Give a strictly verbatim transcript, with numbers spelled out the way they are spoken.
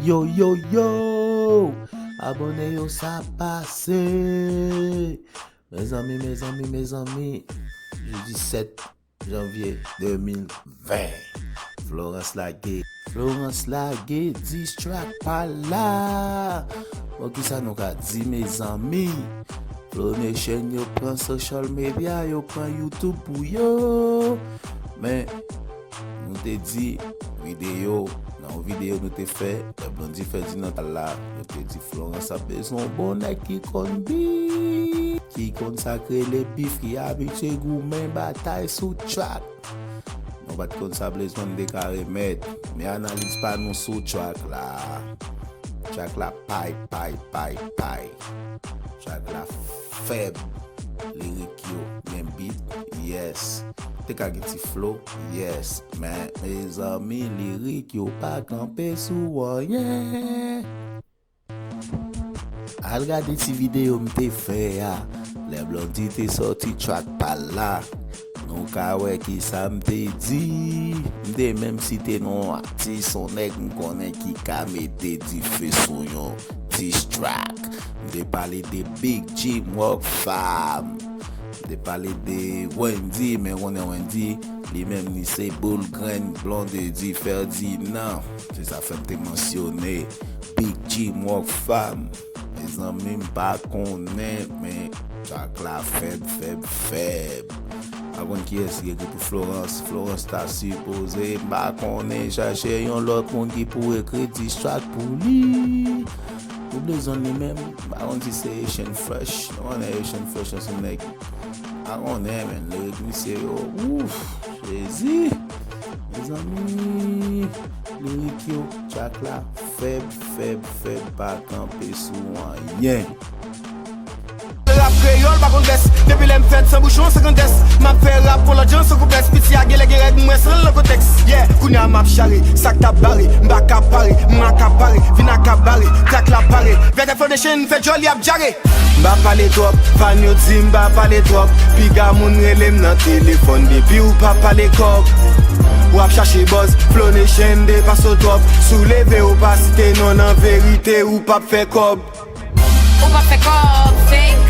Yo, yo, yo! Abòne yo, sa pase! Mezanmi, mezanmi, mezanmi. Jodi sèt janvye de mil ven. Florence lage. Florence lage, diss track pa la. Bon, kisa nou ka di, mezanmi? Flow Nation yo pran social media, yo pran YouTube pou yo. Men, nou te di videyo, nan yon videyo nou te fè, lè Blondy fè di nan tal la, nou te di Florence ap bezwen yon bon nèg ki konn beat, ki konn sa k rele bif, ki abitye goumen batay sou track. Nou pa t konn sa Blaze One te ka remèt, men analiz pa nou sou track la. Track la pay, pay, pay, pay. Track la fèb. Lirik yo gen beat, yes. Te ka gen ti flow, yes. Men, mezanmi, lirik yo pa kanpe sou anyen. Al gade ti videyo m te fè a, lè Blondy te sòti track pa l la. Nou ka wè kisa m te di. M te menm site non atis, yon nèg m konnen ki ka mete dife sou yon diss track. M te pale de Big Jim Rock Fam. M te pale de Wendy, men konnen Wendy, li menm li se boul grenn Blondedy Ferdinand. Se sa fè m te mansyone Big Jim Rock Fam. Mezanmi, m pa konnen, men track la fèb, fèb, fèb. Pa konn kiyès ki ekri pou Florence. Florence ta sipoze, m pa konnen, chache yon lòt moun ki pou ekri diss track pou li. Pou Blaze One li menm, m pa konn si se Asian Fresh. Nou konnen Asian Fresh nan se nèg. M pa konnen, men lirik misye yo, ouf, Jezi. Mezanmi, lirik yo, track la, fèb, fèb, fèb, pa kanpe sou anyen. Rap kreyòl pa konn bès. Depi lè m fèt san bouchon, san grandès. M ap fè rap pou lòt jan san konplèks. Piti a genlè gen règ, m wè san l nan kontèks. Yeah, kounye a m ap chare. Sa k t ap bare, m pa ka pare. M akapare, vin akabare. Track la pare. Vètè Flow Nation fè djòl, y ap djare. M pa pale twòp, fan yo di m pa pale twòp. Piga moun rele m nan telefòn depi w pa pale kòb. W ap chache buzz, Flow Nation depase w twòp. Si w leve w pa site non nan verite, ou p ap fè kòb. Ou p ap fè kòb, fake